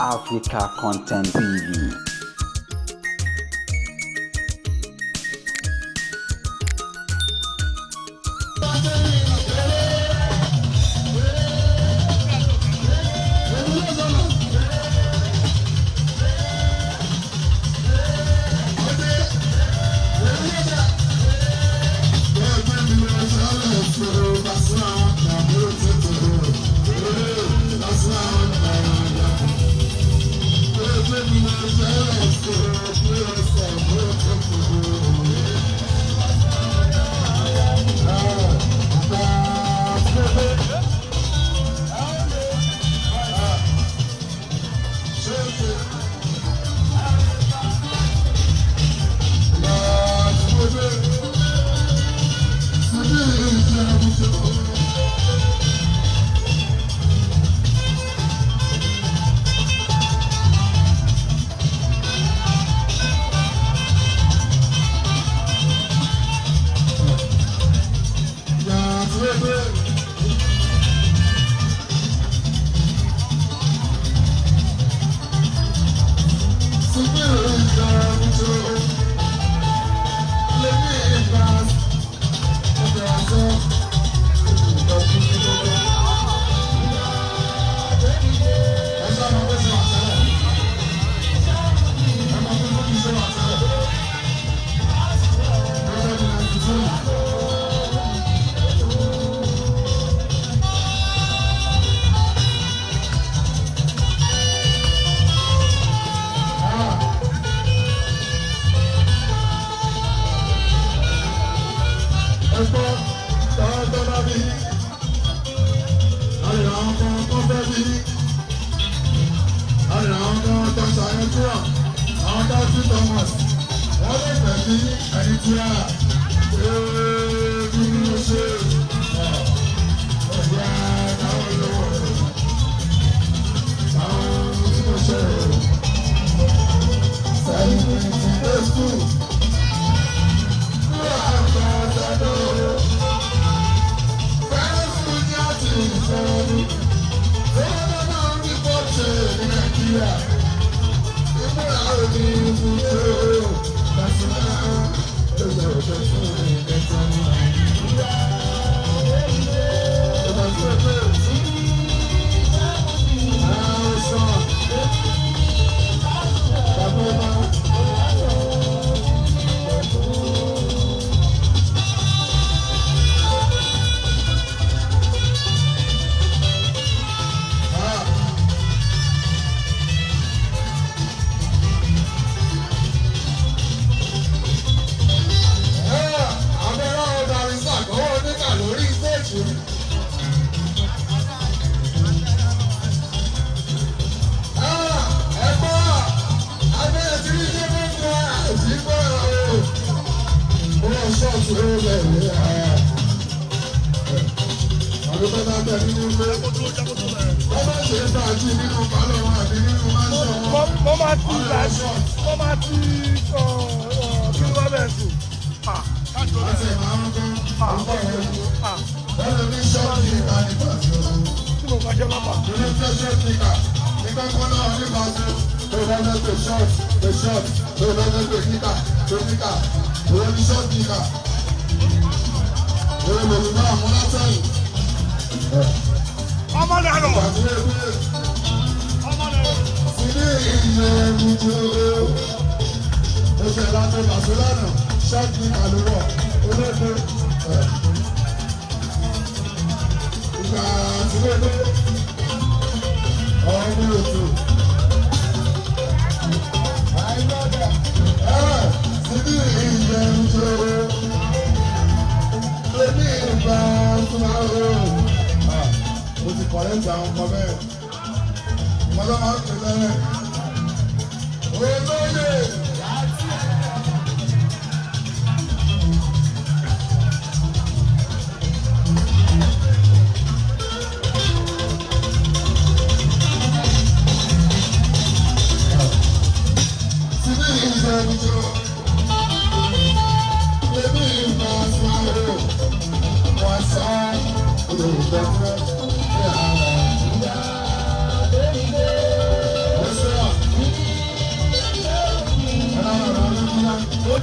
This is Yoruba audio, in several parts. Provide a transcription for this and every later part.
Africa Content TV.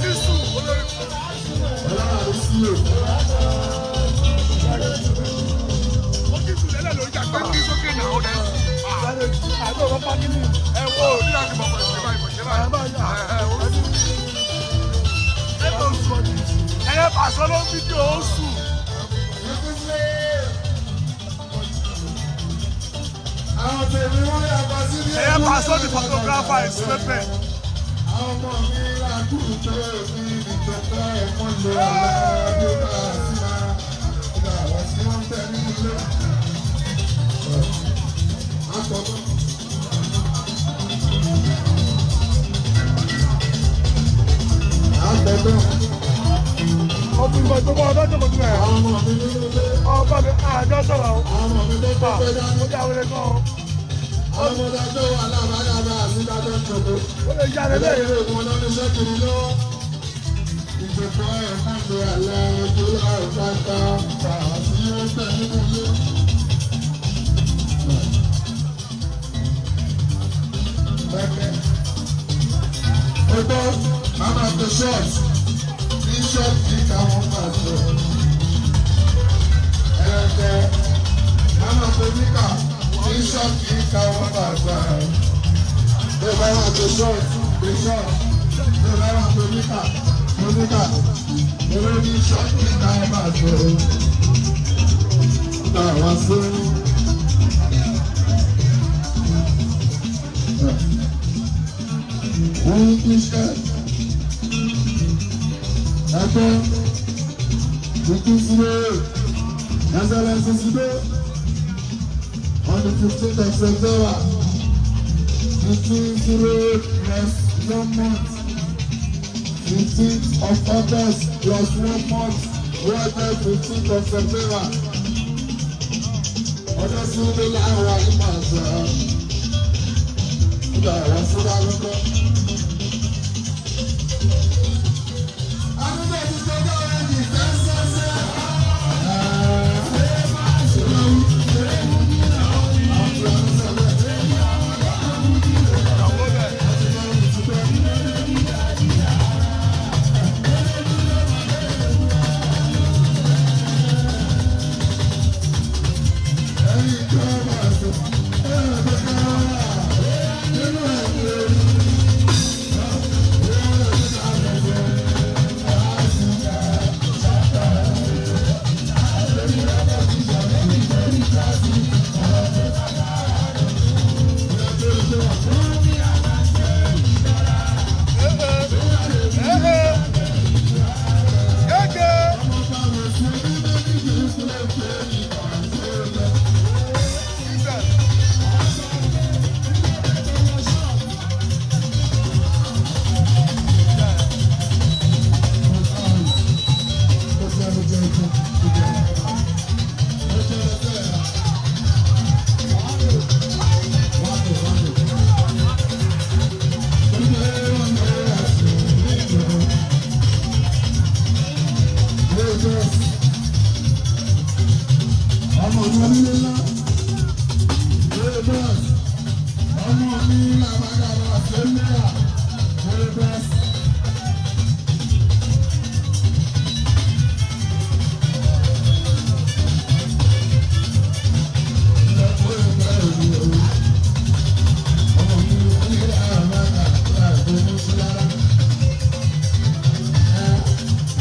ti sùn olórí. Ó ti sùn lẹ́lẹ̀ lórí ìjà pé kí sókè náà ó dẹ̀ sùn. Ẹ wo nígbà tí mo mọ̀ ṣe báyìí mọ̀ ṣe báyìí. Ẹ ó sùn. Ẹ tó sùn. Ẹyẹ pàṣẹ ló ń fídíò ó sùn. Àwọn tèmi wọ́n yàgbọ́ sí ní Ẹyẹ pàṣẹ the photographer is sleeping. Àwọn ọmọ mi làkúrú tó mi nìjọba ẹ̀mọ́ lò láàbí bá a sí máa ìgbà àwọn tí wọ́n ń tẹ̀ nínú ilé. Àpọ̀tọ́. Àpọ̀tọ́. Ọkùnrin kan tó bá ọdọ́ tó kò tún ẹ̀. Àwọn ọmọ mi nínú ilé. Ọba mi àjọ sọ̀rọ̀ o. Àwọn ọmọ mi tó pẹ́ dání. Ó yà wọlé gan o. Àwọn ọmọdé tó wà lábàdàbà àti dájọ́ ìjọba. Ó lè yára Ilé lẹ́yìn. ìwé wọn lọ ní sẹ́kìrì lọ́wọ́. Ìjọba ẹ̀ máa ń lo àlẹ́ ojú àgbàgbà àti ẹgbẹ́ nínú ilé. Bẹ́ẹ̀ni, ó gbọ́, màmá tó ṣọ́ọ̀tì ní ṣọ́ọ̀tì káwọn máa sọ. Ẹ̀ẹ́dẹ̀, màmá tó níkà ní ṣọ́ọ̀tì káwọn máa sọ. Tó bá wà tó ṣọ́ọ̀tì, tó ṣọ́ọ̀tì. Tó bá wà tó níkà, tó níkà. Èrò ní ṣọ́ọ̀tì káwọn máa sọ. Gbà wá sí. Wọ́n ń ṣe ẹgbẹ́ tuntun sílé ẹsẹ̀lẹsẹ̀ sílé on the 15th of September, 15/08 plus one month, 15th of August plus one month, wọ́n 15th of September. Ọjọ́ sílé láwọn àyíká ṣe ìgbà wọ́n sílé alọ́kọ́. Ìyàwó bẹ̀. Gẹ́gẹ́. Ọmọ mi nílá, Lagos, ọmọ mi làbàdàbà sẹ́míà, Lagos.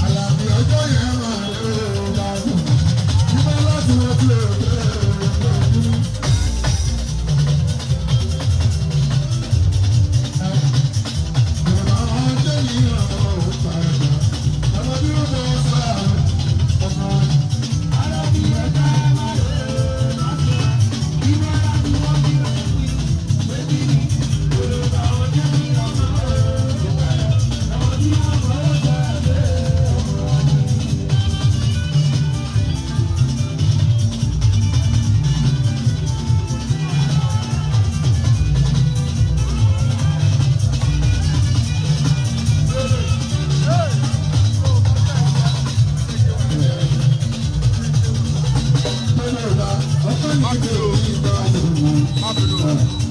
Àlàbí ọjọ́ yẹn máa ń lò ó lásán. Ìbá láti wọ́n ti rò ó. Má bínú.